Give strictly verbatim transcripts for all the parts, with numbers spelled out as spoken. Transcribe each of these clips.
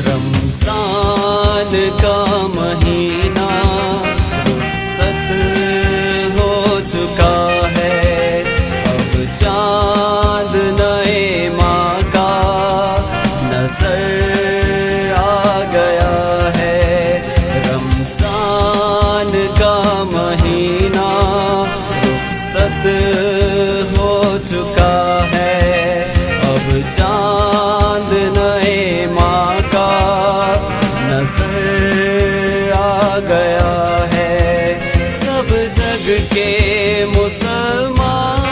رمضان کا مہینہ رخصت ہو چکا ہے، اب چاند نئے ماہ کا نظر آ گیا ہے۔ رمضان کا مہینہ رخصت ہو چکا ہے، اب چاند نئے ماہ کا نظر آ گیا ہے۔ سب جگ کے مسلمان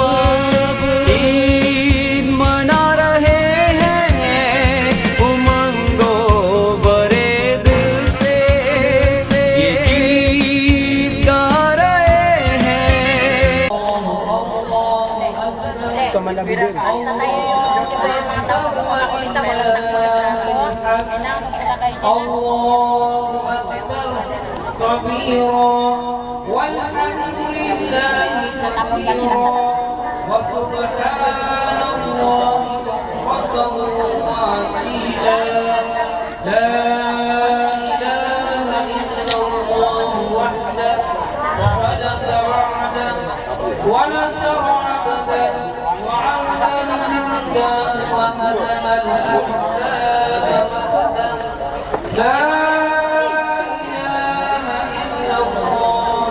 اب عید منا رہے ہیں، امنگ و برے دل سے یہ گیت گا رہے ہیں۔ الله أكبر كبيرا، والحمد لله كثيرا، وسبحان الله بكرة وأصيلا. لا إله إلا الله وحده، صدق وعده، ونصر عبده، وعز جنده، وهزم الأحزاب وحده. لا إله إلا الله،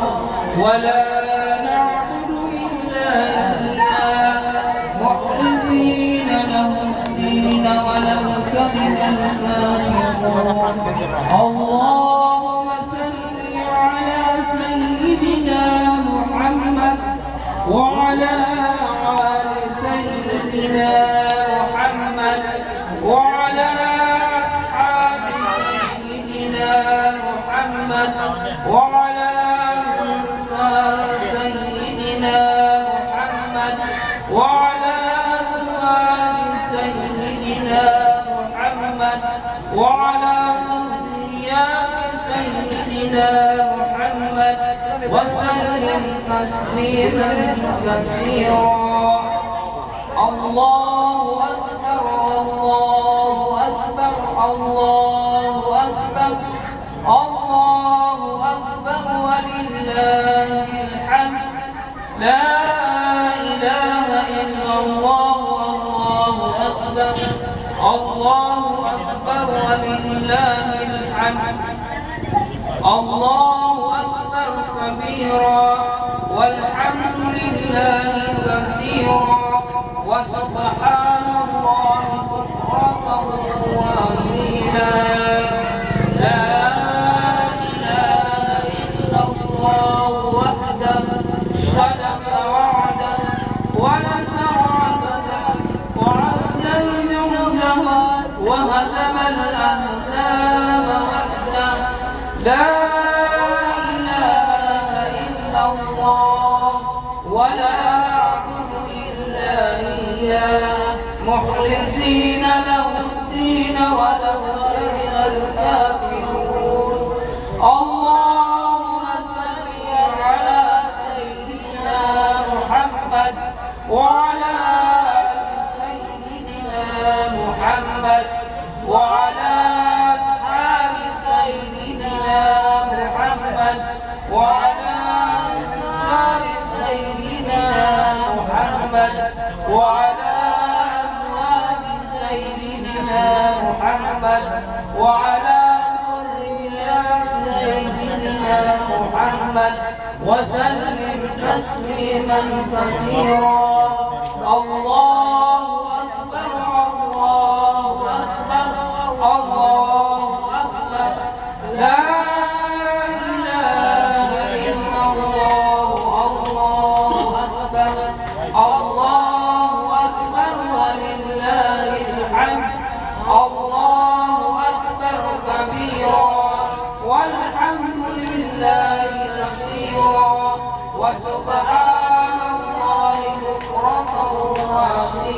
ولا نعبد إلا إياه، مخلصين له الدين ولو كره الكافرون. اللهم صل على سيدنا محمد وعلى آل سيدنا محمد وعلى أصحاب سيدنا محمد وعلى أنصار سيدنا محمد وعلى أزواج سيدنا محمد وعلى ذريات سيدنا محمد وسلم تسليما كثيرا. الله أكبر، الله أكبر، الله أكبر، الله أكبر ولله الحمد. لا إله إلا الله، الله أكبر، الله أكبر ولله الحمد. الله أكبر كبيرا، والحمد لله كثيرا، وسبحان الله بكرة وأصيلا. لا إله إلا الله وحده، صدق وعده، ونصر عبده، وعزز جنده، وهزم الأحزاب وحده. لا إله إلا الله، ولا نعبد إلا إياه، مخلصين له الدين ولو كره الكافرون. اللهم صل على سيدنا محمد وعلى آل سيدنا محمد وعلى أصحاب سيدنا محمد وعلى أنصار سيدنا محمد وعلى أزواج سيدنا محمد وعلى ذريات سيدنا محمد وسلم تسليما كثيرا. الله أكبر، الله أكبر، الله أكبر. لا إله إلا الله، الله أكبر، الله أكبر ولله الحمد. الله أكبر كبيرا، والحمد لله كثيرا، وسبحان الله بكرة وأصيلا.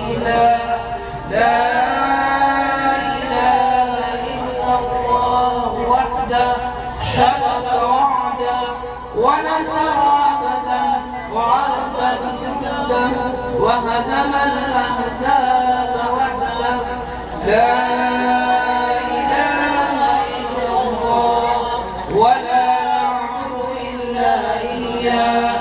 وهزم الأحزاب وحده. لا إله إلا الله ولا نعبد إلا إياه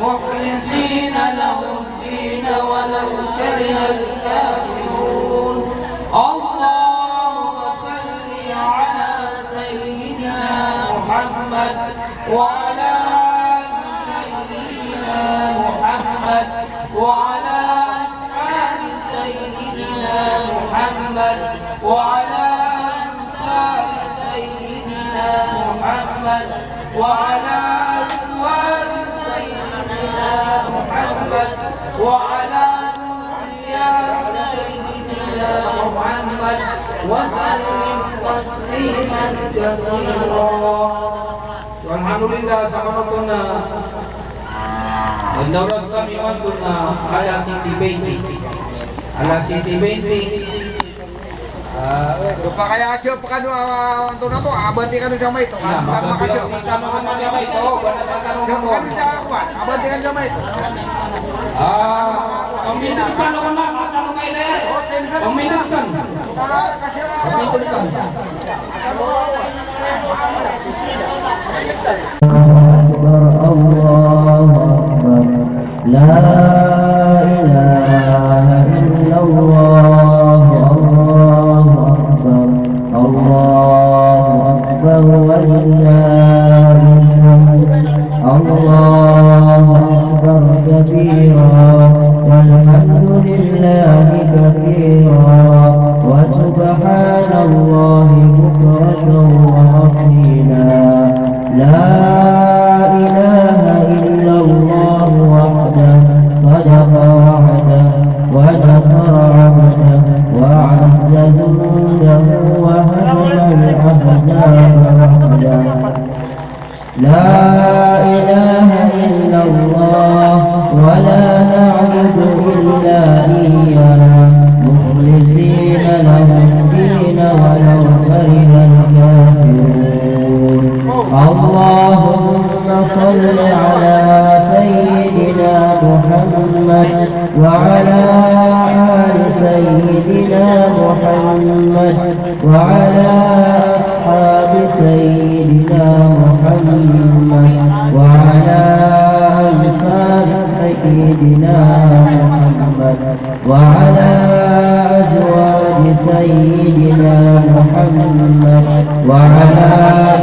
مخلصين له الدين ولو كره الكافرون. اللهم صل على سيدنا محمد وعلى آل سيدنا محمد وعلى أصحاب سيدنا محمد وعلى أنصار سيدنا محمد وعلى أزواج سيدنا محمد وعلى ذريات سيدنا محمد وسلم تسليما كثيرا. Alhamdulillah, sa manoto na, ah, na oras kami man to na alas siyete bente. Alas siyete bente. Ah, so pakaya ajo pekano, ah, antonaa to, ah, bante kano sa maito, kan? Na, sama kajo. Kita no kan sa maito, bana sa kano. Sa kano sa kuwan, ah, bante kano sa maito. Ah, pamindot kano na, kano kailay. Pamindot kano. Pamindot kano. الله أكبر، الله أكبر. لا إله إلا الله، الله أكبر، الله أكبر ولله الحمد. الله أكبر كبيرا والحمد لله كثيرا وسبحان الله بكرة وأصيلا. لا إله إلا الله وحده صدق وعده ونصر عبده وأعز جنده وهزم الأحزاب وحده. لا إله إلا الله ولا نعبد إلا إياه مخلصين له الدين ولو كره الكافرون. اللهم صل على سيدنا محمد وعلى آل سيدنا محمد وعلى أصحاب سيدنا محمد وعلى أنصار سيدنا محمد وعلى أزواج سيدنا محمد وعلى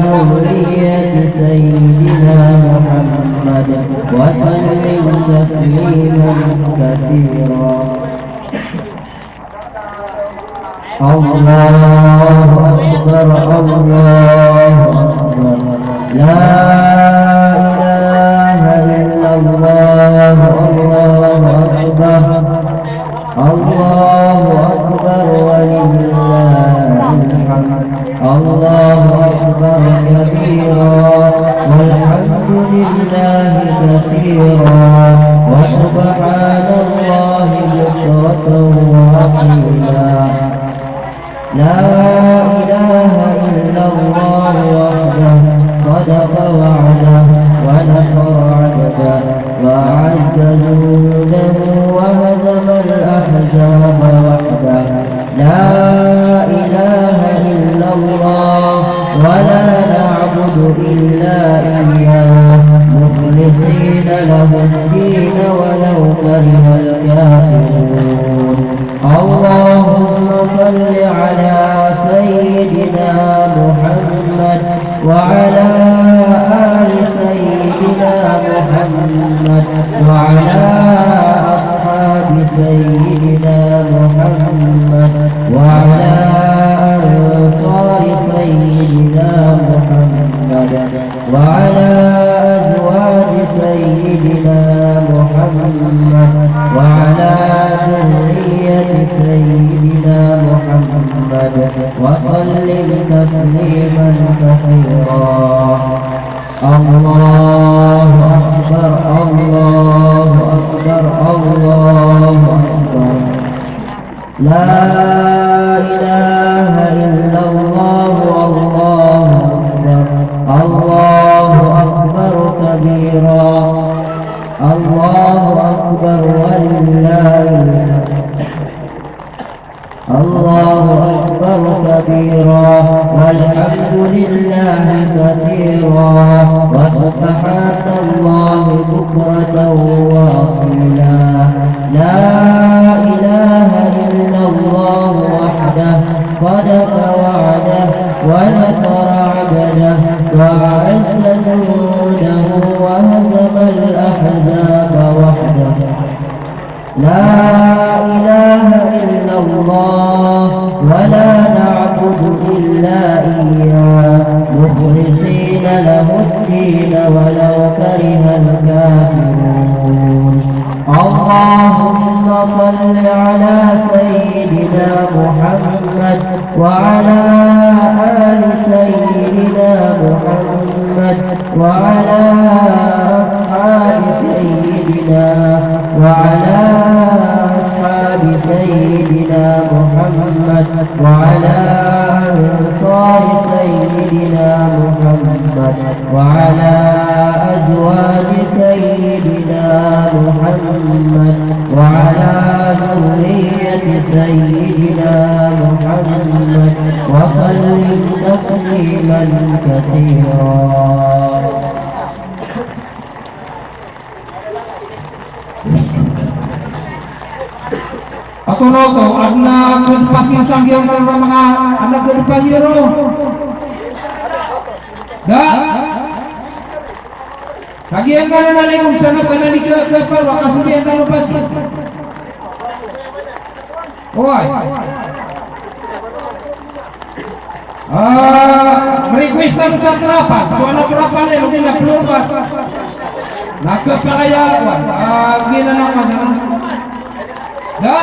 ذرية سيدنا محمد وسلم تسليما كثيرا. الله أكبر، الله أكبر. لا إله إلا الله، الله أكبر. الله أكبر ولله الحمد. الله أكبر كبيرا والحمد لله كثيرا وسبحان الله بكرة وأصيلا. لا إله إلا الله وحده صدق وعده ونصر عبده وأعز جنده وهزم الأحزاب وحده. لا إله إلا الله ولا نعبد إلا إياه مخلصين له الدين ولو كره الكافرون. اللهم صل على سيدنا محمد وعلى آل سيدنا محمد وعلى أصحاب سيدنا محمد وعلى أنصار سيدنا محمد وعلى أزواج سيدنا محمد وعلى ذرية سيدنا محمد وسلم تسليما كثيرا. الله أكبر، الله أكبر، الله أكبر. لا إله إلا الله، الله أكبر، الله أكبر كبيرا، الله أكبر. إياه مخلصين له الدين ولو كره الكافرون. اللهم صل على سيدنا محمد وعلى آل سيدنا محمد وعلى أصحاب سيدنا، وعلى أصحاب سيدنا محمد وعلى أنصار سيدنا محمد وعلى أزواج سيدنا محمد وعلى ذرية سيدنا محمد وسلم تسليما كثيرا. Ato na oto, adn a kdpasi sa giyangkaya manga, adn a kdpasi ron. Da? Kagiya ngka na nalay ko sa na ka na di ka, ka, ka, ka, kasobiyan tano pasi. Oway. Ah, request tano sa trapal. So, adn a trapal iyan, ogaid na ploba. Na khapakay a, ah, giyanan a, da?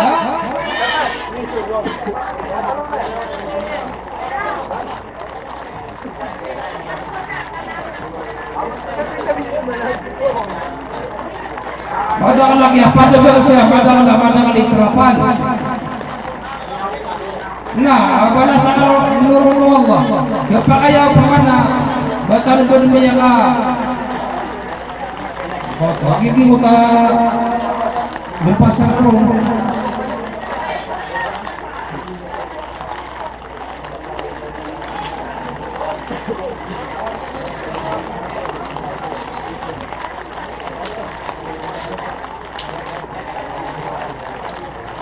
Madakl a giya, padakl siya, madakl a, madakl i trapal. Na, a, balasan o Allah. Khapakay a opama na ba tano bo dn miyaka. O, gigi mo ta, dn pasa ron.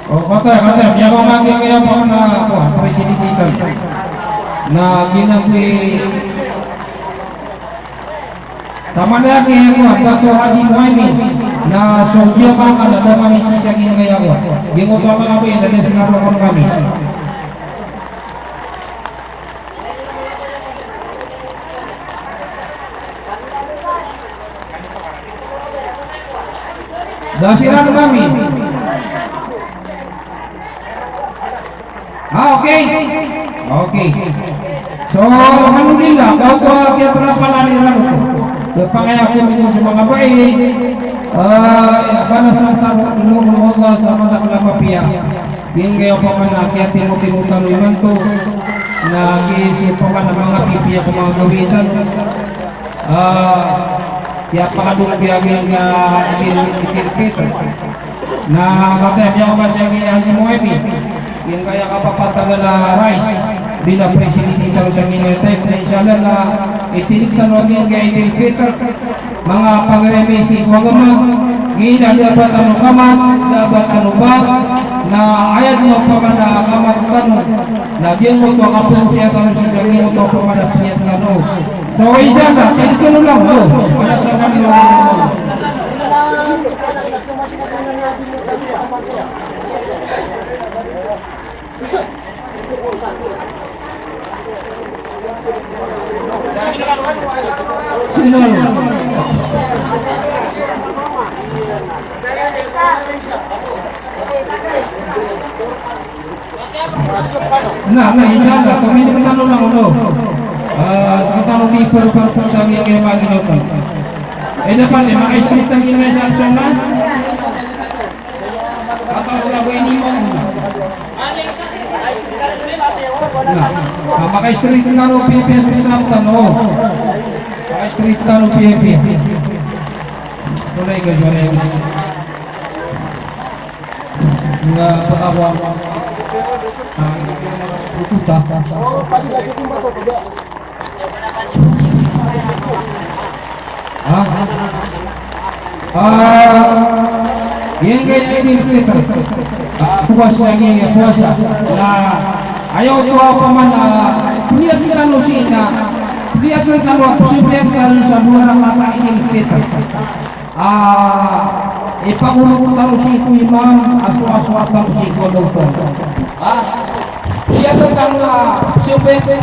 O, kata, kata, miyaoma giyangkaya manga, ko, presidente itan. Na giyanan i Taman a giya ko, Dato Haji Muhaimin, na so giya manga na da kami sisiyangin kaya ko. Giya ko taman a ko, ina da sinarokan kami. Da siran kami. Ah, okay. Okay. So, alhamdulillah, kagiya ko a kiyatrapalan iran ko. Khapakay a ko manga bai, ah, balasan tano o Allah sa madakl a mapiya. Giyangkaya opama na kiyatimotimo tano imanto, na ki, so opama na manga pipiya ko manga gawii tano. Ah, kiyapakadong ko giyangkaya Idil, Idil Fitr. Na, matay, miyaoma sii ki Haji Muhaimin. Giyangkaya kapapatagan a rice. Bilang presidente tano sangkaya, insha Allah na itindg tano giyangkaya Idil Fitr. Manga pangirimi sii ko agama, giya da ba tano kamat, da ba tano ba, na aya dn opama na kamat tano, na giyangkoto a kapolosiya tano sii, giyangkoto opama na piyat tano. So, isa na, tindg tano lang, no? Wala sa kami, no? Na, na, insha Allah, tindg tano lang, no? Ah, sktano di per, per, per, sa giyangkaya manga ginawto. Eh, dapat, eh, makaisip tano giyangkaya sa, sa, na? Na, ah, maka-straight tano piyapiya sa tano. Maka-straight tano piyapiya. Tunay ka, tunay. Nga pakawa. Ah, puputa. Ha? Ah, giyangkaya Idil Fitr. Ah, powasa, giyangkaya powasa. Na, aya oto a opama na, ah, pniyat tano sii na, pniyat tano a posible tano sa dowa rakat a Idil Fitr. Ah, ipagolog tano sii ko imam, a so, a so, a tano sii ko doktor. Ha? Siyasat tano a, siyasat,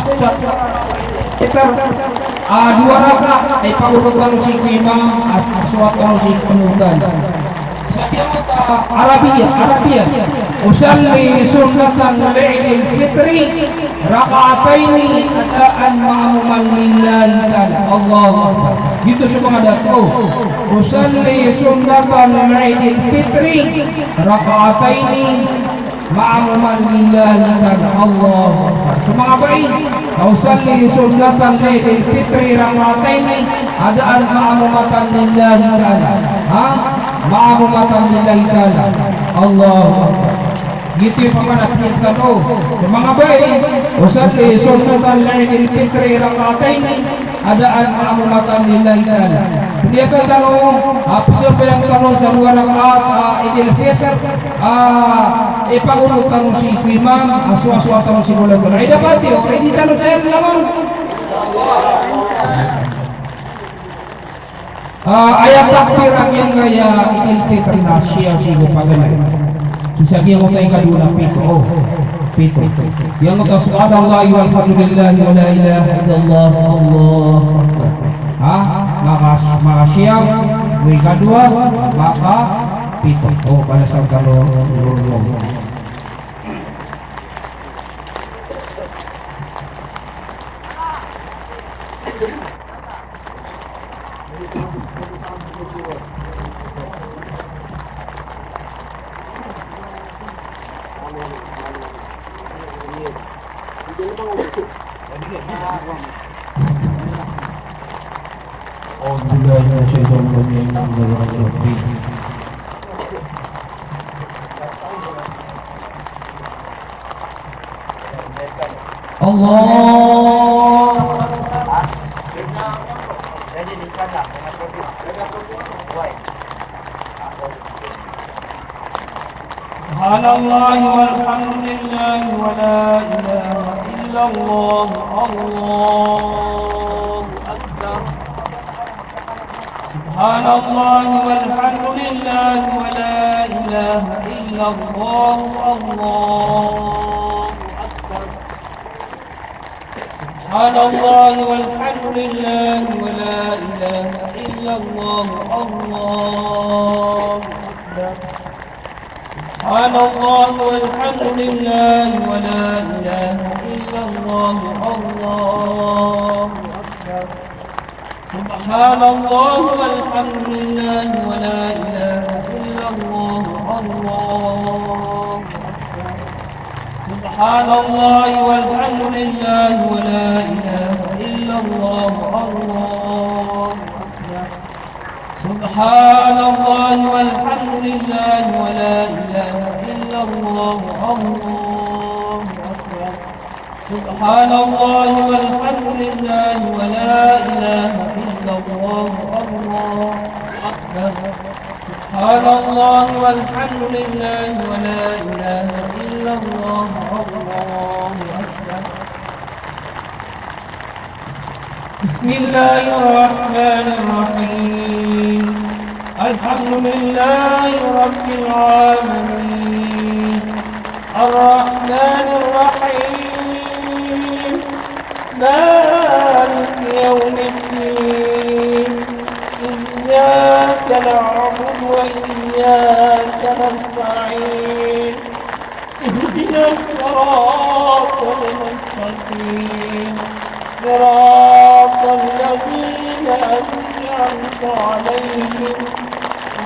siyasat, a, dowa rakaat a ipagonotan o sii ko imam, a, a sowat tano sii ko penogotan. Sa giyangkoto a Arabiya, Arabiya. Usalli sunnatan Eidil Fitri rak'ataini adaan ma'muman lillahi ta'ala. Allahu Akbar. Giyoto so manga dato. Usalli sunnatan Eidil Fitri rak'ataini ma'muman lillahi ta'ala. Allahu Akbar. So manga bai, usalli sunnatan Eidil Fitri rak'ataini adaan ma'mumatan lillahi ta'ala. Ha? Ma'mumatan lillahi ta'ala. Allahu Akbar. Giyoto i pamana piyagkano. So manga bai, usalli sunnatan Eidil Fitri rak'ataini adaan ma'mumatan lillahi ta'ala. Piyagkano, a, pesambayang tano sa dowa rakaat, a, Eidil Fitr, a, ipagonotan o sii ko imam, a, sowasowat tano sii ko langon. Ay, dapat iyo, ay di tano tayo langon. A, aya takbir a giyangkaya Eidil Fitr na siyaw sii ko paganay. Sii sa giyangkoto a ikadowa na pito. O, pito. Giyangkoto a subhanallahi walhamdulillahi wa la ilaha illallah, Allahu Akbar. Ha? Maka, makasiyaw, o ikadowa, makapito. O, balasan tano. أعوذ بالله من الشيطان الرجيم. بسم الله الرحمن الرحيم. الله. سبحان الله والحمد لله ولا إله إلا الله. الله أكبر. سبحان الله والحمد لله ولا إله إلا الله. الله أكبر. سبحان الله والحمد لله ولا إله إلا الله. الله أكبر. سبحان الله والحمد لله ولا إله إلا الله. الله أكبر. سبحان الله والحمد لله ولا إله إلا الله. الله أكبر. سبحان الله والحمد لله ولا إله إلا الله. الله أكبر. سبحان الله والحمد لله ولا إله إلا الله. الله أكبر. سبحان الله والحمد لله ولا إله إلا الله. الله أكبر. سبحان الله والحمد لله ولا إله إلا الله. الله أكبر. بسم الله الرحمن الرحيم. الحمد لله رب العالمين. الرحمن الرحيم. مالك يوم الدين. إياك نعبد وإياك نستعين. اهدنا الصراط المستقيم. صراط الذين أنعمت عليهم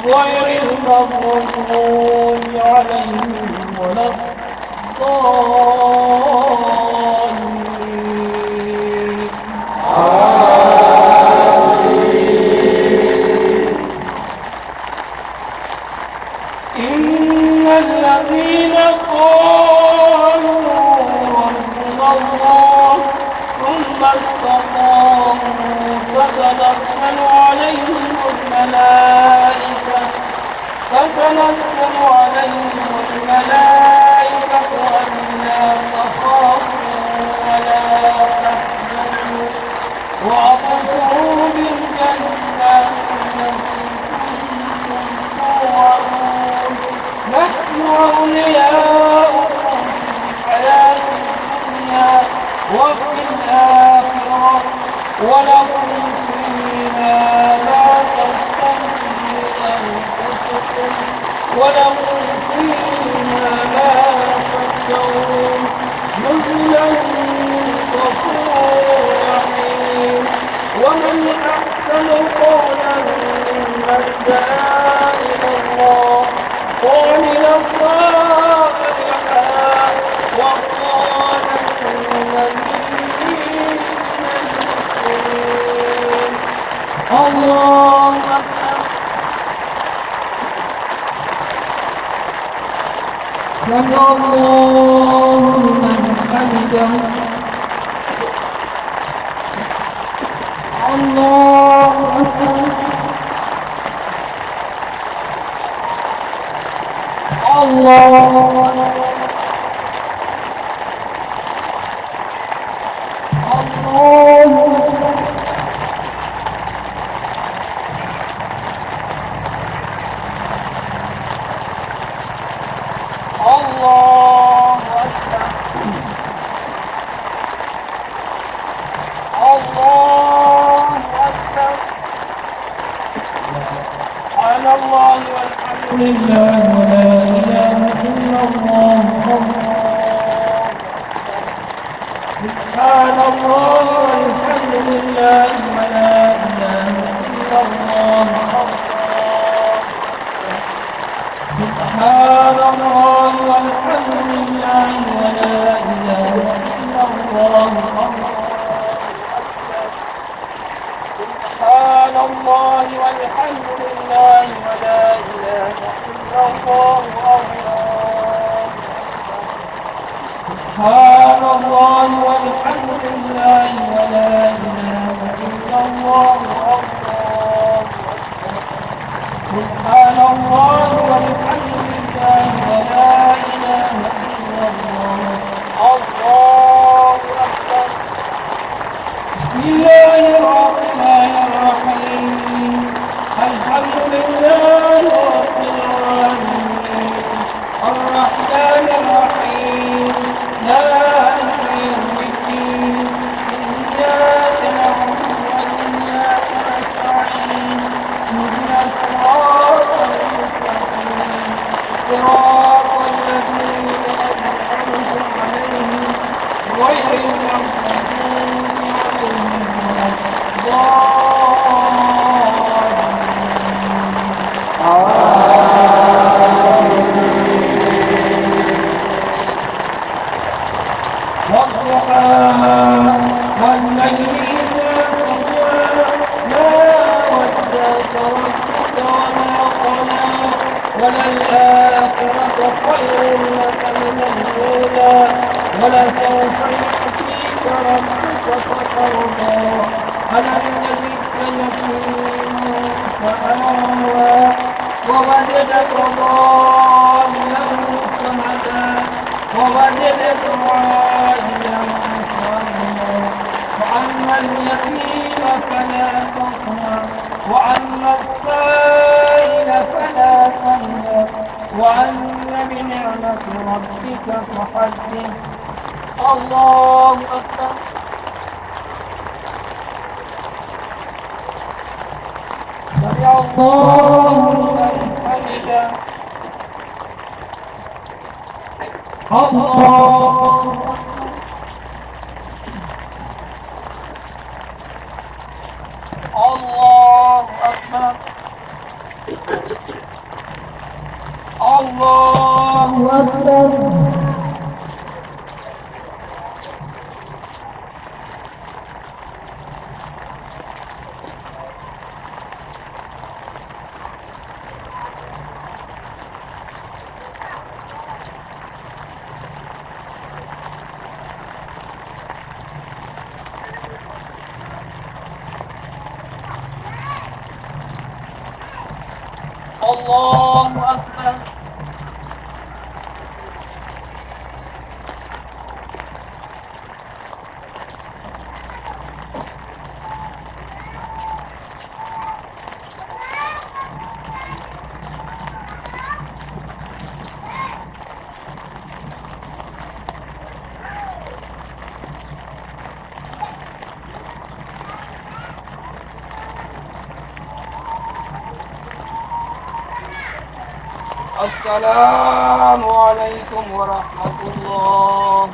غير المغضوب عليهم ولا الضالين. آمين. إن الذين قالوا ربنا الله ثم استقاموا تتنزل عليهم الملائكة، تتنزل عليهم الملائكة ألا تخافوا ولا تحزنوا وأبشروا بالجنة التي كنتم توعدون. نحن أولياؤكم في الحياة أحسن قولا ممن دعا إلى الله وعمل صالحا وقال إنني من المسلمين. الله أكبر. سمع الله لمن حمده. الله أكبر. الله أكبر. الله أكبر. الله أكبر. الله أكبر. سبحان الله والحمد لله ولا إله إلا الله. سبحان الله والحمد لله ولا إله إلا الله. سبحان الله والحمد لله ولا إله إلا الله. الله أكبر. سبحان الله والحمد لله ولا إله إلا الله. الله أكبر. سبحان الله والحمد لله ولا إله إلا الله. الله أكبر. سبحان الله والحمد لله ولا إله إلا الله. الله أكبر. بسم الله الرحمن الرحيم. الحمد لله رب العالمين. الرحمن الرحيم. مالك يوم الدين. إياك نعبد وإياك نستعين. اهدنا الصراط المستقيم. صراط الذين أنعمت عليهم غير المغضوب عليهم ولا الضالين. آمين. والضحى والليل إذا سجى. ما ودعك ربك وما قلى. وللآخرة خير لك من الأولى. ولسوف يعطيك ربك فترضى. ألم يجدك يتيما فآوى. ووجدك ضالا فهدى. ووجدك عائلا فأغنى. فأما اليتيم فلا تقهر. وأما السائل فلا تنهر. وأما بنعمة ربك فحدث. الله أكبر. سمع الله لمن حمده. الله أكبر. الله أكبر. الله أكبر. الله أكبر. السلام عليكم ورحمة الله.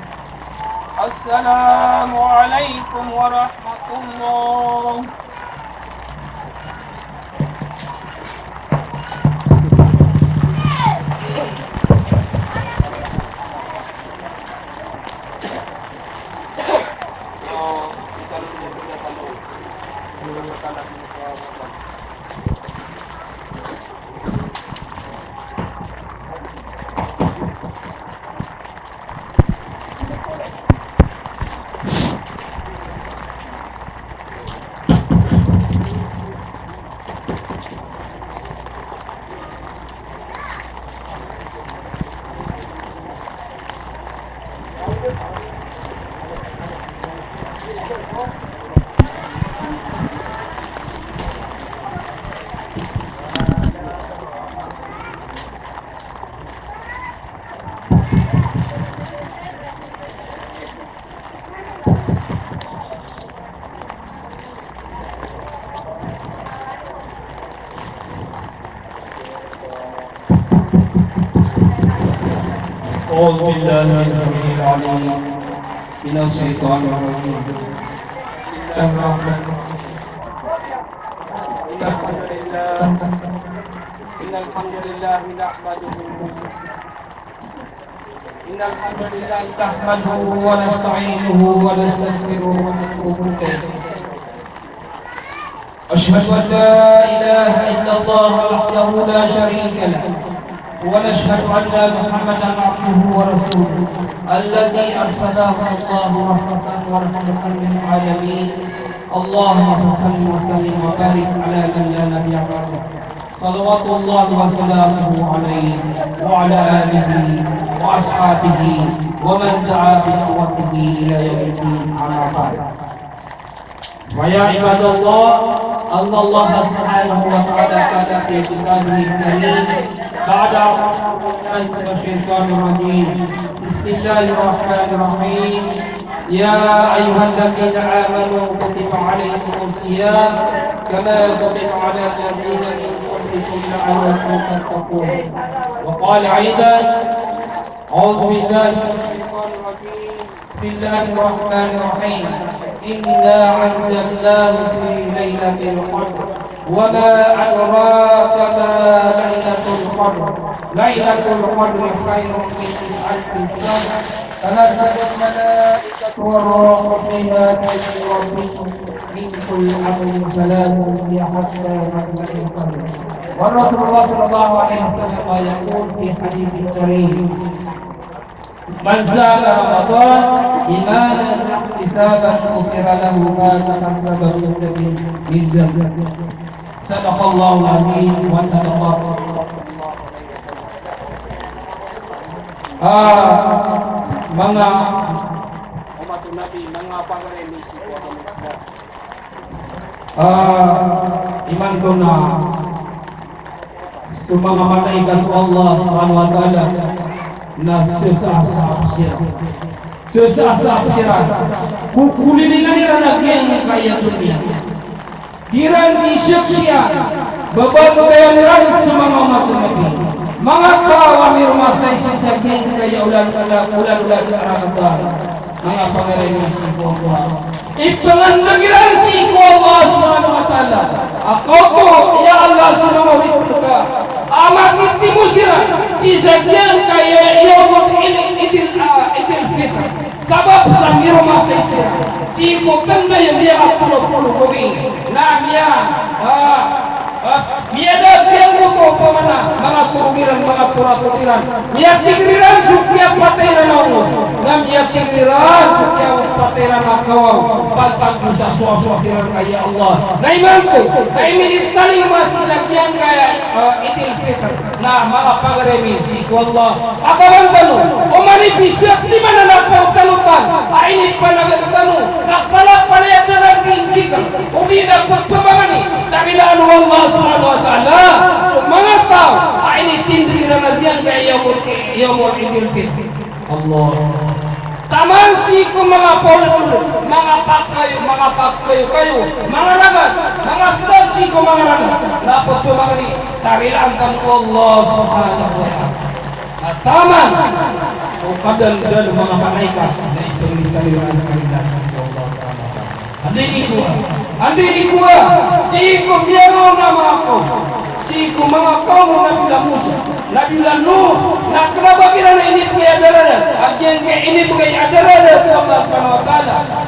السلام عليكم ورحمة الله. أعوذ بالله السميع العليم من الشيطان الرجيم. بسم الله الرحمن الرحيم. إن الحمد لله، إن الحمد لله نحمده إن الحمد لله نحمده ونستعينه ونستغفره ونتوب إليه. أشهد أن لا إله إلا الله وحده لا شريك له، ونشهد أن محمدا عبده ورسوله الذي أرسله الله رحمة ورحمة للعالمين. اللهم صل وسلم وبارك على من لا نبي بعده. صلوات الله وسلامه عليه وعلى آله وأصحابه ومن دعا بدعوته إلى يوم الدين، أما بعد. فيا عباد الله، أن الله سبحانه وتعالى قال في كتابه الكريم بعد أعوذ بالله من الشيطان الرجيم. بسم الله الرحمن الرحيم. يا أيها الذين آمنوا كتب عليكم الصيام كما كتب على الذين من قبلكم لعلكم تتقون. وقال أيضا، أعوذ بالله من الشيطان الرجيم. بسم الله الرحمن الرحيم. إنا أنزلناه في ليلة القدر. وما أدراك ما ليلة القدر. ليلة القدر خير من ألف شهر. تنزل الملائكة والروح فيها بإذن ربهم من كل أمر سلام هي حتى مطلع الفجر. والرسول صلى الله عليه وسلم يقول في حديث شريف: من صام رمضان إيمانا واحتسابا غفر له ما تقدم من ذنبه. صدق الله العظيم وصدق رسوله. Ah, manga omat o Nabi, manga pagari ni Ah, imanto na so manga malaikat o Allah Subhanahu wa Ta'ala na sesasap siran. Sesasap siran. Kokolilingn iran a giyangkaya doniya. Di iran di saksian, babantayan iran so manga omat o Nabi. Manga taw a miroma sa isa sa giyangkaya olan, olan, olan a Ramadan. Manga pagari niyan sii ko Allah. Ipangandg iran sii ko Allah Subhanahu wa Ta'ala a kaoto, ya Allah, so manga oripn ka a makitimo siran sii sa giyangkaya yawmul Eid, Eidil, ah, Eidil Fitr. Sabap sa miroma sa isa sii ko tanda iyan a miyakapolo-polo ko ri na miya, ah, Ah, miyada giyangkoto opama na manga torog iran, manga toratot iran. Miyatigr iran so kiyapatay iran a ongot, na miyatigr iran so kiyapatay iran a kawaw, pantag sa soasoat iran kaya Allah. Na imanto, na initali iman sii sa giyangkaya, ah, Eidil Fitr, na manga pagari mi sii ko Allah. Katawan tano, oman i pisatiman a napaw tano tan a inipanagad tano, na palapalaya tano a ginjikr, odi na pphmangni sa kilaan o Allah Subhanahu wa Ta'ala so manga taw a initindg iran a giyangkaya yawmul, yawmul Eidil Fitr. Allah. Taman sii ko manga paoled-oled, manga pakayo, manga pakayo-kayo, manga ragat, manga sdad sii ko manga ragat, na pphmangni sa kilaan tano o Allah Subhanahu wa Ta'ala. Na taman o kadaklan o manga malaikat na ipangni kami ran sa Allah Ta'ala. Anda ini kuwa? Anda ini kuwa? Sii ko miyaona manga kawm, sii ko manga kawm o Nabi Musa, Nabi Nuh, na kna ba kiran inibgay a daradat a giyangkai inibgay a daradat o Allah Subhanahu wa Ta'ala.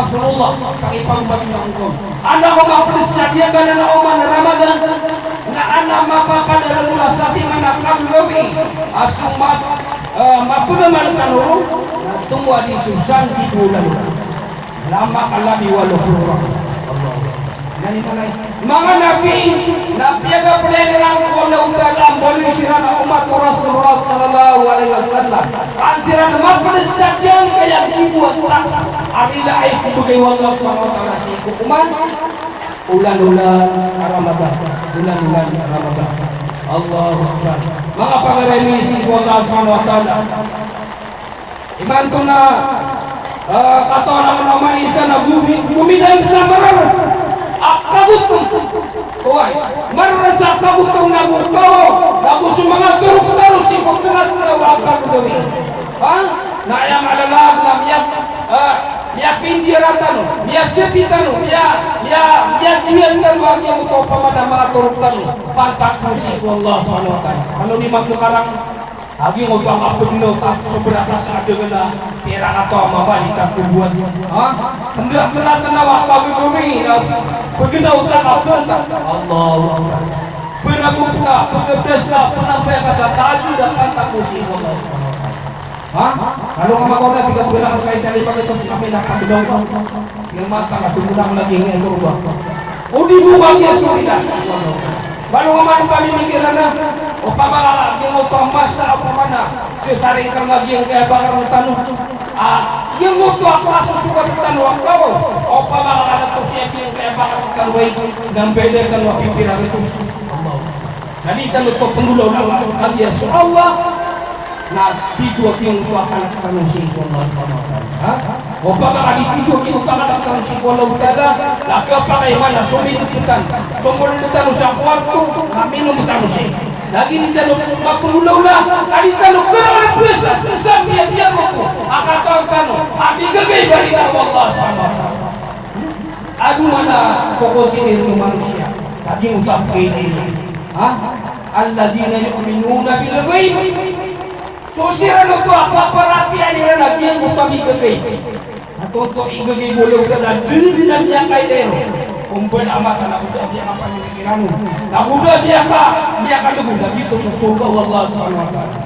Rasulullah, pangipagomati na ko. Anda ko mapd sa diyangkanan a oman a Ramadan, na anda mapapadalm a satiman a kagagawii a so ma-, eh, mapagamal tano ron, na tomo a di so sanggibo olan. Lama ka labi walo polo. Allah. Manga nabi na piyagapd iran o Allahu Ta'ala a mbaloy siran a omat o Rasulullah sallallahu alaihi wasallam. An siran mapd sa giyangkaya gibo a trak a rilaay ko bgay o Allah subhanahu wa ta'ala sii ko oman. Olan-olan a Ramadan. Olan-olan a Ramadan. Allahu Akbar. Manga pagari mi sii ko Allah subhanahu wa ta'ala. Imanto na, eh, katawan a oman i isa na gomi-, gomidan sa mararas a kagotom. Oway, mararas a kagotom na go kawaw, na go so manga torok tano sii ko tnga-tnga a kagotom. Ha? Na aya mala na miya, eh, miyapindiya tano, miyaspi tano, miya, miya, miyadiyaan tano a giyangkoto a pamana a manga torok tano. Pantak ko sii ko Allah subhanahu wa ta'ala. Kano di magmakarang. A giyangkoto a kapagnaw ta so bratas a dn a pira ka taw a mabalik a kowan. Ha? Kna, kna, kna, wa, wa, wi, wi, wi, na pagnaw ta a kapagnaw ta. Allahu Akbar. Pnagopt ka, pnabdas ka, pnambaya ka sa tahajjud a pantak ko sii ko Allah. Ha? Kano ka makaona, di ka pagnaw ka sa isa lima ka ito, sa kami na pagnaw ka. Ino mata ka, tumulang lagi nga ito ba? O di bo ba niya sorila? Balo nga man pamimikiran na, opama ka giyangkoto a masa, opama na, sii sa rk nga giyangkaya bakal tano. Ah, giyangkoto a kasosogat tano a kawaw. Opama ka na to sii giyangkaya bakal tano, ay, na mbeda tano a pipira rito. Allah. Na di tano to pnggolaola, na kagiya so Allah. Na titho a giyangkoto a kalk tano sii ko Allah subhanahu wa ta'ala. Ha? Opama ka di titho a giyangkoto a kalk tano sii ko Allah ta'ala, na kapakay man a somindg tano, somindg tano sa kwarto, na minom tano sii. Lagid i tano mapnggolaola, na di tano kna a piyasa, sa sambiya-biya ko a katawan tano a migagay ba rila o Allah subhanahu wa ta'ala. Ado man a kokonsider o manosiya a giyangkoto a pagay. Ha? Alladhina yu'minuna bil ghaib. So siran oto a paparatiyayaan iran a giyangkoto a migagay. Na toto i gagay bo lagid a dn a miyakailay ron. Ombal a mata na go da a miyakapamimikiran on. Na go da a miyaka-, miyakadagol a giyoto so sorga o Allah subhanahu wa ta'ala.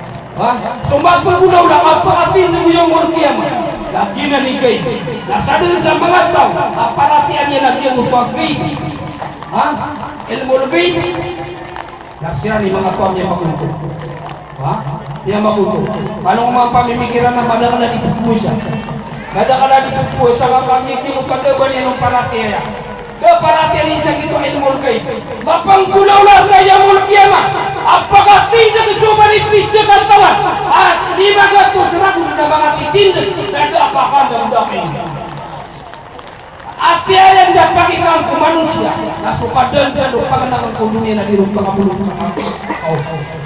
Ha? So mapnggolaola a kapakatindg o yawmul qiyamah. Na giyanan i ghaib. Na sadn sa manga taw a paratiyayaan iyan a giyangkoto a ghaib. Ha? Ilmul ghaib. Na siran i manga taw a miyamagoto. Ha? Miyamagoto. Kano man pamimikiran a madakl a di pphowasa. Madakl a di pphowasa ka pamikir o kadaban iyan o paratiyaya. Kaparatiyaya sa giyoto a ilmul ghaib. Mapnggolaola sa yawmul qiyamah a pakatindg so maripis a katawan a lima gatos ragon a makatitindg, na da a pakandang da a kailay. Apiya aya dn a pagitaan ko manosiya, na so kadaan-daan o paganangan ko doniya na di ron pangabolog sa katawan. Aw,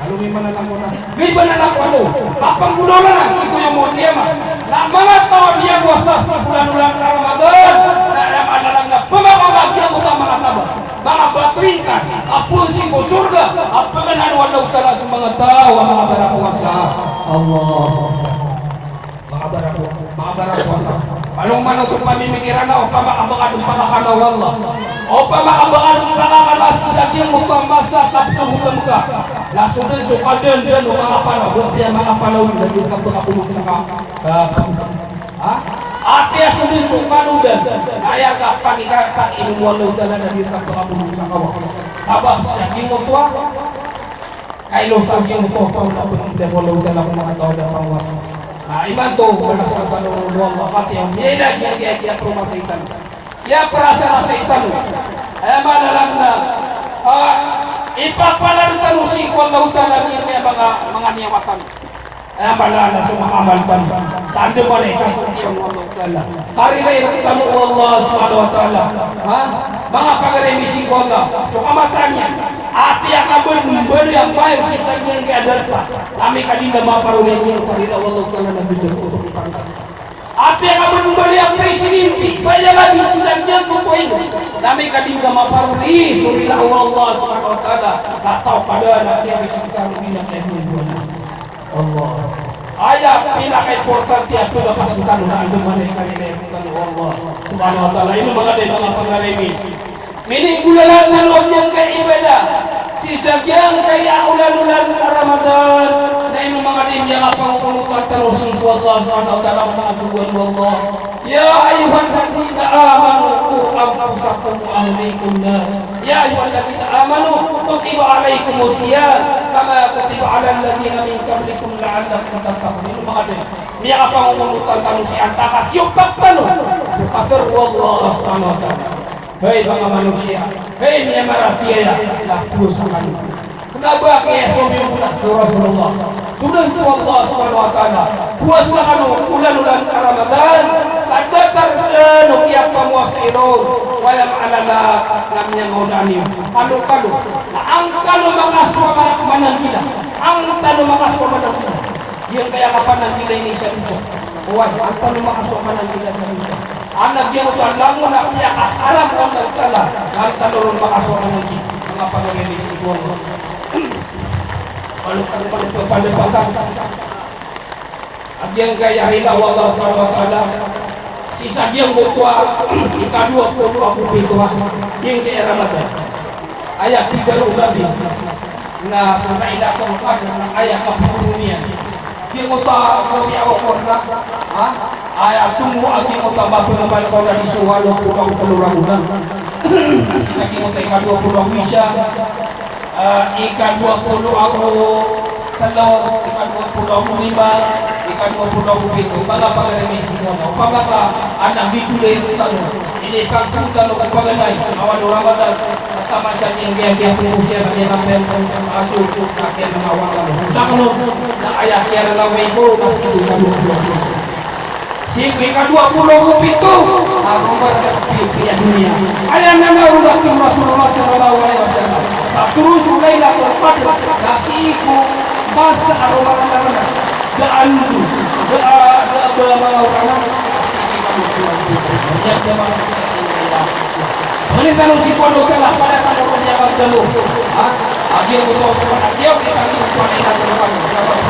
alo, may mananangko na. May mananangko, alo. Mapnggolaola na sii ko yawmul qiyamah. Na manga taw a miyagowasa sii ko olan-olan a Ramadan, na aya maana niyan na pmakaoma giyangkoto a manga taba, manga bato ingkan a poon sii ko sorga a pganaan o Allahu Ta'ala so manga taw a manga barapowasa. Allahu Akbar. Manga barapo-, manga barapowasa. Palong mano so pamimikiran na, opama ka ba ka dn pakakana o Allah. Opama ka ba ka dn pakakana sii sa giyangkoto a masa a kaptogotm ka. Na so dn so kadaan-daan o manga panaw, apiya manga panaw na di ka pakabolog sa ka-, ka-, ha? Apiya so dn so kanodan, na aya ka pangika-, panginom o Allah Ta'ala na di ka pakabolog sa kawa. Sabap sa giyangkoto a kailay ta giyangkoto a pangolawla ko manga taw a da pangowasa. Na imanto, panasaran tano o Allah, pati a miyada, giya, giya, giya, promasa itan. Giya promasa itan. Aya maana niyan na, ah, ipapalad tano sii ko Allah Ta'ala giya manga, manga niyawatan. Aya pala na so manga amal tano sa andamanaya i kasotiya o Allah Ta'ala. Karirayi rktano o Allah Subhanahu wa Ta'ala. Ha? Manga pagari ami sii ko Allah. So kamataan iyan. Apiya ka ba mbaloy a mayor sii sa giyangkaya darpa, na amay ka di ngka maparoli a giyangkoto a karirayi o Allah Ta'ala na bida ko. Apiya ka ba mbaloy a presidente, ba aya lagi sii sa giyangkoto a ino, na amay ka di ngka maparoli so rila o Allah Subhanahu wa Ta'ala, na taw ka da na kiyabisik ka ro ina kaya di ngka. Allah. Aya pinakaimportante a pagapasad tano na andamanaya i karirayi rktano o Allah Subhanahu wa Ta'ala. Ino manga daim, manga pagari ami. Minigolalan tano a giyangkaya ibadah sii sa giyangkaya olan-olan a Ramadan. Na ino manga daim, miyakapangonotan tano sii ko Allah Subhanahu wa Ta'ala, manga sogoan o Allah. Ya ayyuhalladhina amanu qu anfusakum wa ahlikum nar. Ya ayyuhalladhina amanu kutiba alaykumus siyam kama kutiba alal ladhina min qablikum la'allakum tattaqun. Ino manga daim, miyakapangonotan tano sii antaa ka siyopak tano so katharo o Allah Subhanahu wa Ta'ala. Hay manga manosiya, hay miyamaratiyaya, na powasa kano. Kna ba kiyasomiyong na so Rasulullah, so dn so Allah Subhanahu wa Ta'ala, powasa kano olan-olan a Ramadan sa datar dn o kiyapamowasai ron, wala ma'ala na miyangaoda niyo. Kalo-kalo, na an tano makasowa mananggila, an tano makasowa mananggila. Giyangkaya kapananggila ini sa dosa. Oway, an tano makasowa mananggila sa dosa. Ana giyangkoto a langon a piyakaharam o Allah Ta'ala, na an tano ron makasowa mananggila. Manga pagari ami sii ko Allah. Palo, palo, palo, palo, palo. A giyangkaya rila o Allah Subhanahu wa Ta'ala sii sa giyangkoto a ikadowa polo ago pito a giyangkaya Ramadan. Aya pitharo o Nabi na so Lailatul Qadr na aya kaporo niyan giyangkoto a Rabiul Awwal na, ha? Aya tomo a giyangkoto a mapngamal ko na di so walo polo ago tlo ragon. Sii sa giyangkoto a ikadowa polo ago isa, ah, ikadowa polo ago tlo, ikadowa polo ago lima, ikadowa polo ago pito. Manga pagari ami sii ko Allah. Opama ka adn a gitulay tano, inipagtulay tano ko paganay a walo Ramadan, na taman sa giyangkaya polo siya na giyangkaya polo ago tlo, na kiyaranaw tano. Sa kono, na aya kiyaranaw ko na sii ko ikadowa polo ago pito. Sii ko ikadowa polo ago pito a Ramadan a pipiya doniya. Aya nanarowat o Rasulullah sallallahu alaihi wasallam a tharoon so Lailatul Qadr na sii ko masa a Ramadan a da a, da a, da a ba manga orang a sii ko ikadowa polo ago pito. Aya jamaah. Manga tano sii ko Allah Ta'ala, pada tano ko niya ba tano. Ha? A giyangkoto a, a giyangkoto a, a giyangkoto a,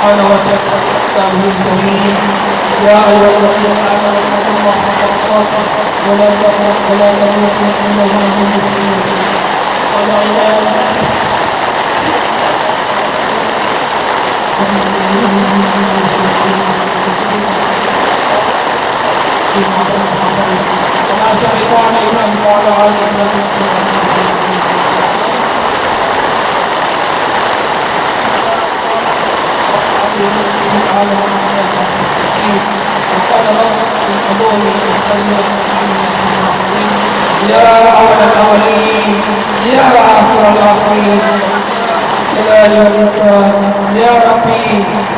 سبحانه وتعالى كتابه الكريم. يا أيها الذين آمنوا اتقوا الله حق تقاته ولا تموتن، ولا تموتن إلا وأنتم مسلمون. قال الله وما شهدنا إلا وعلى آله وصحبه. وقال رب القلوب. يا أول الأولين، يا آخر الآخرين، يا ربي،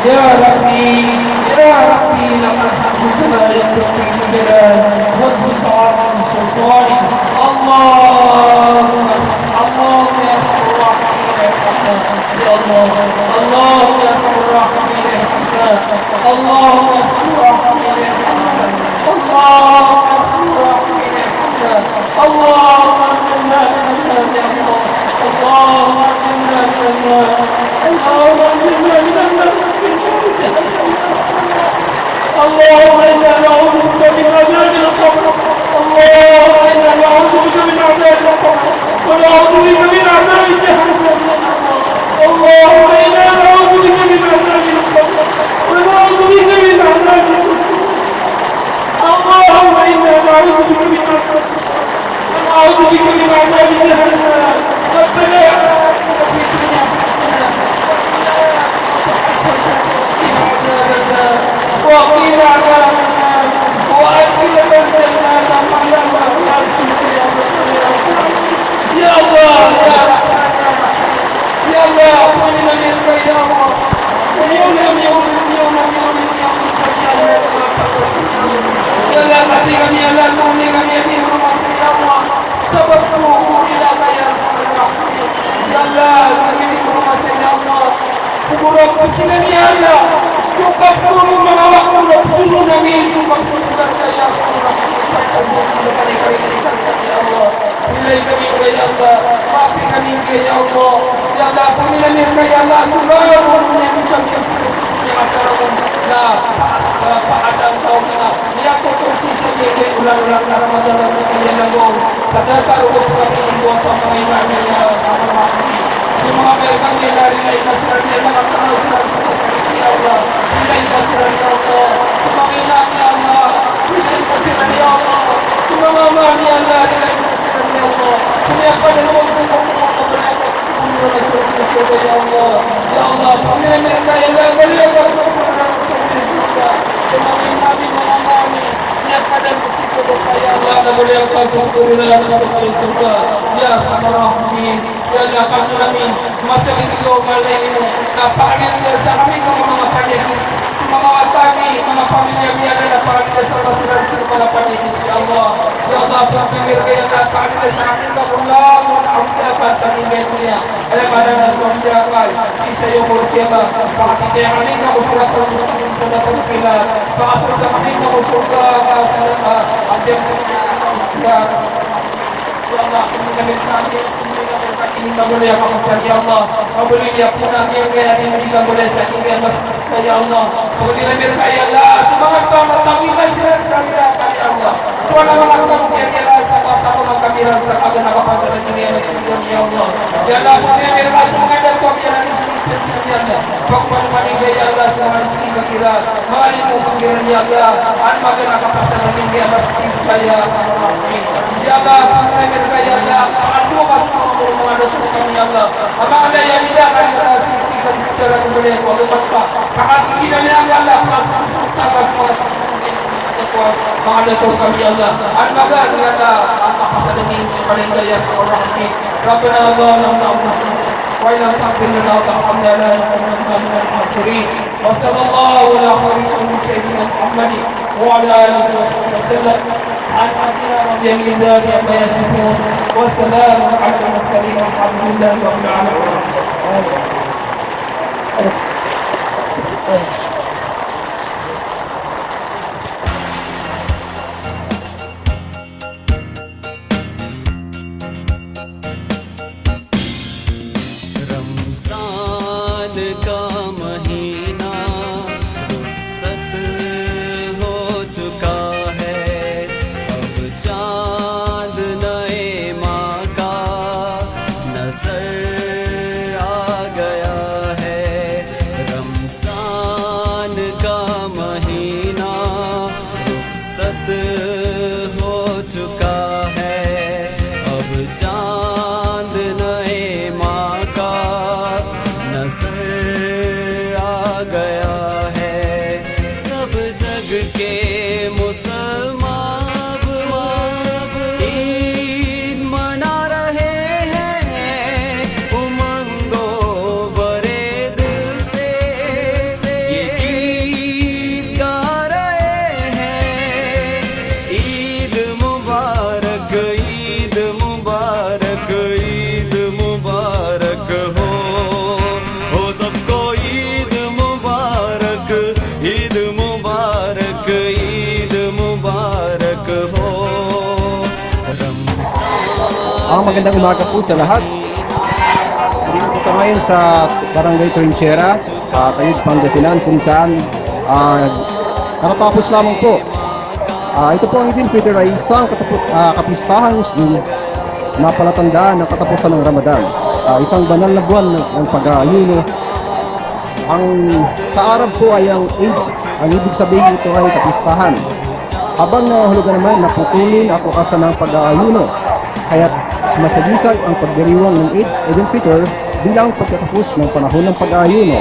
يا ربي، يا ربي، لك الحمد ما ينبغي لجلال وجهك وعظيم سلطانك. اللهم، اللهم يا أرحم الراحمين ارحمنا. يا الله، اللهم يا أرحم الراحمين ارحمنا. اللهم يا أرحم الراحمين ارحمنا. اللهم يا أرحم الراحمين ارحمنا. اللهم أنجنا من النار يا الله. اللهم أنجنا من النار. اللهم أنجنا من النار. اللهم إنا نعوذ بك من عذاب القبر. اللهم إنا نعوذ بك من عذاب القبر. ونعوذ بك من عذاب جهنم. اللهم إنا نعوذ بك من عذاب القبر. ونعوذ بك من عذاب القبر. اللهم إنا نعوذ بك من عذاب القبر. ونعوذ بك من عذاب جهنم. ربنا آتنا في الدنيا حسنة وفي الآخرة حسنة وقنا عذاب النار. وأدخلنا الجنة مع الأبرار. يا الله، يا رحمن، يا الله، يا الله. Ya Allah, kami kami, ya Allah, kami kami, ya Allah, sabab ko ila kaya. Ya Allah, kami kami, ya Allah. Ko bo rap ko sinan, ya Allah. Ko kaporo manga wak ko rap ko sinan ami, ko kaporo rap ko sinan ami, ko kaporo rap ko sinan ami, ya Allah. Ilay kami, ya Allah. Maafin kami, ya Allah. Ya Allah, pamilya mi, ya Allah, sumaro, ya Allah, sumaro. Na, pa, pa, paadam taw na. Miyatoto sii sa giyangkai olan-olan a Ramadan a kiyalanggaw. Kada karogop kami indo a pamangainan iyan, ya Allah. Sa manga miyarga mi a rilai ka siran, ya Allah, ya Allah. Rilai ka siran, ya Allah. Sa manga ina mi, ya Allah. Rilai ka siran, ya Allah. Sa manga ama mi, ya Allah, rilai ka siran, ya Allah. Sa miyakadan o manga Ya Allah, ya Allah, pamilya mi rka, ya Allah, baloy ka so surga. Sa manga ina mi, manga ama mi, miyakadan ko sii ko dosa, ya Allah, na baloy ka so surga, na baloy ka so surga. Ya Arhamar Rahimin, ya Allah, kami, masa ini ko malay mo, na paanit ka sa kami ko manga panyakit. Sa manga wata mi, manga pamilya mi, ya Allah, na paanit ka sa manga panyakit, ya Allah. Ya Allah, pamilya mi rka, ya Allah, paanit ka sa kami ko manga panyakit. Aya maana na so miyakay, isa iyo ko kiyama, pakatitaya kami ka ko siratal mustaqim, siratal mustaqim, pakasorga kami ka ko sorga, ka siratal, ah, apiya. Ya Allah, kami kami kami, kami kami kami, ya Allah, kami kami kami, ya Allah, kami kami kami, ya Allah, Ya Allah, pagdila mi rka, ya Allah, so manga taw a mataw i ba siran sa miyakay, ya Allah. So manga taw a miyakay, ya Allah, sa manga taw a miyakay, ya Allah, sa manga taw a miyakay, ya Allah. Ya Allah, pagdila mi rka so manga taw a miyakay, ya Allah. Pagpalmani, ya Allah, so manga taw a miyakay, ya Allah. Manga limo pagdila, ya Allah. An maga na kapasad a miyakay, ya Allah, sa miyakay, ya Allah. Ya Allah, pagdila mi rka, ya Allah. Pagdila mi rka, ya Allah. Ama ada yang tidak ada, ya Allah, sa miyakay, ya Allah. Manga dato kami, ya Allah. An maga, ya Allah, an makasadani, paling gaya sa orang ini. Rabbana zalamna anfusana, wa illam taghfir lana wa tarhamna lanakunanna minal khasirin. Wa sallallahu ala khairi khalqihi sayyidina Muhammadin wa ala alihi wa sahbihi wa sallam. An asina rabbiya min dzati amma yasifun. Wa salamun ala mursalin. Walhamdulillahi rabbil alamin. رمضان کا مہینہ رخصت ہو چکا ہے، اب چاند نئے ماہ کا نظر آ گیا ہے۔ رمضان کا مہینہ رخصت ہو چکا ہے، اب چاند نئے ماہ کا نظر آ گیا ہے۔ سب جگ کے مسلمان اب عید منا رہے ہیں۔ Magandang umaga po sa lahat. Nandito po tayo ngayon sa Barangay Trinchera, ah, Tayug, Pangasinan, kung saan, ah, katatapos lamang po. Ah, ito po ang Eid al-Fitr ay isang katapo-, ah, kapistahan Muslim na palatandaan ng katapusan ng Ramadan. Ah, isang banal na buwan ng, ng pag-aayuno. Ang sa Arab po ay ang Eid. Ang ibig sabihin nito ay kapistahan. Habang nangangahulugan naman na putulin at wakasan ang pag-aayuno. Kaya sumasagisag ang pagdiriwang ng Eid, Eid al-Fitr bilang pagtatapos ng panahon ng pag-aayuno.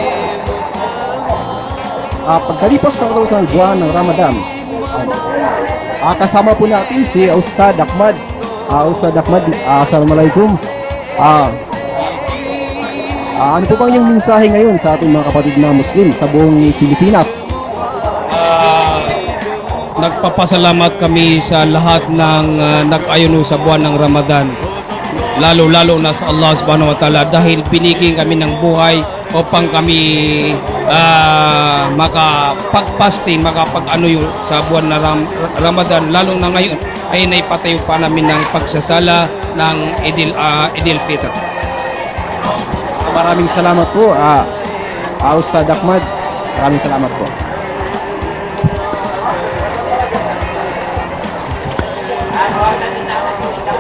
Ah, pagkalipas ng katapusan ng buwan ng Ramadan, ah, kasama po natin si Ustadh Ahmad. Ah, Ustadh Ahmad, ah, assalamualaikum. Ah, ah, ano po bang iyong mensahe ngayon sa ating mga kapatid na Muslim sa buong Pilipinas? Ah, nagpapasalamat kami sa lahat ng, ah, nag-ayuno sa buwan ng Ramadan. Lalo-lalo na sa Allah Subhanahu wa Ta'ala dahil binigyan kami ng buhay upang kami, ah, makapag-fasting, makapag-ano yun sa buwan na Ram-, Ramadan, lalo na ngayon ay naipatayo pa namin ng pagsasala ng Idil, ah, Idil Fitr. Maraming salamat po, ah, ah, Ustadh Ahmad. Maraming salamat po.